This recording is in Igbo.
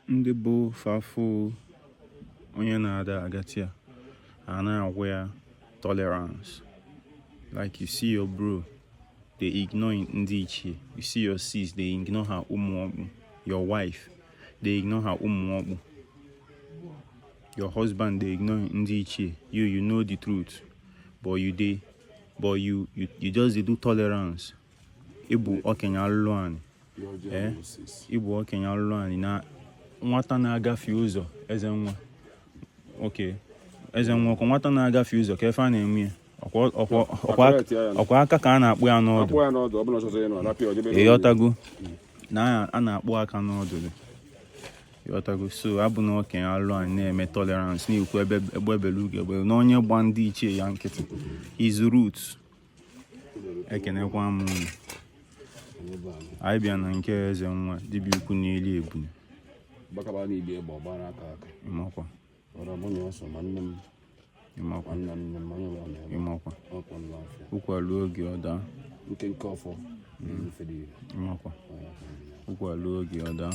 Ndị bụ fa fụ onye na-ada agati ya, a na-agwa ya tolerance. Like you see your bro dey ignore ndị ichie, you see your sis dey ignore her ụmụ ọkpụ, your wife dey ignore her ụmụ ọkpụ, your husband dey ignore ndị ichie. You know the truth, but you dey but you you, you just dey do tolerance. Ịbụ okenye alụlụ anị. Eh? Ịbụ okenye alụlụ anị na nwata na-agafe ụzọ. Eze nwa, okay, eze nwa, ọkwa nwata na-agafe ụzọ ka efe a na-eme ya, ọkwa ọkwa ọkwa ọkwa aka ka a na-akpụ ya n'ọdụ. Akpụ ya n'ọdụ, ọ bụla ọchọzọ ịnụ arapịa ojebe. Ịghọtago na a na-akpụ aka n'ọdụ gị, ịghọtago? So abụ na okenye alụ anyị na-eme tolerance, na-ekwu ebe egbe belu ugo egbe na onye gba ndị ichie ya nkịtị his root. Ekenekwa m unu. Anyị bịa na nke eze nwa, dibịa ukwu na-eli ebune. Gbakaba n'ili egbe ọgba n'aka aka. Ịmakwa. Ọra mụ na ọsọ ma nne m. Ịmakwa. Ma nna nne m, onye ọbụla na-ebe. Ịmakwa. Ọkwọ n'afịa. Ụkwa luo oge ọ daa. Nke nke ọfọ na-efe dị ire. Ịmakwa. Ọ ya ka m na- Ụkwa luo oge ọ daa.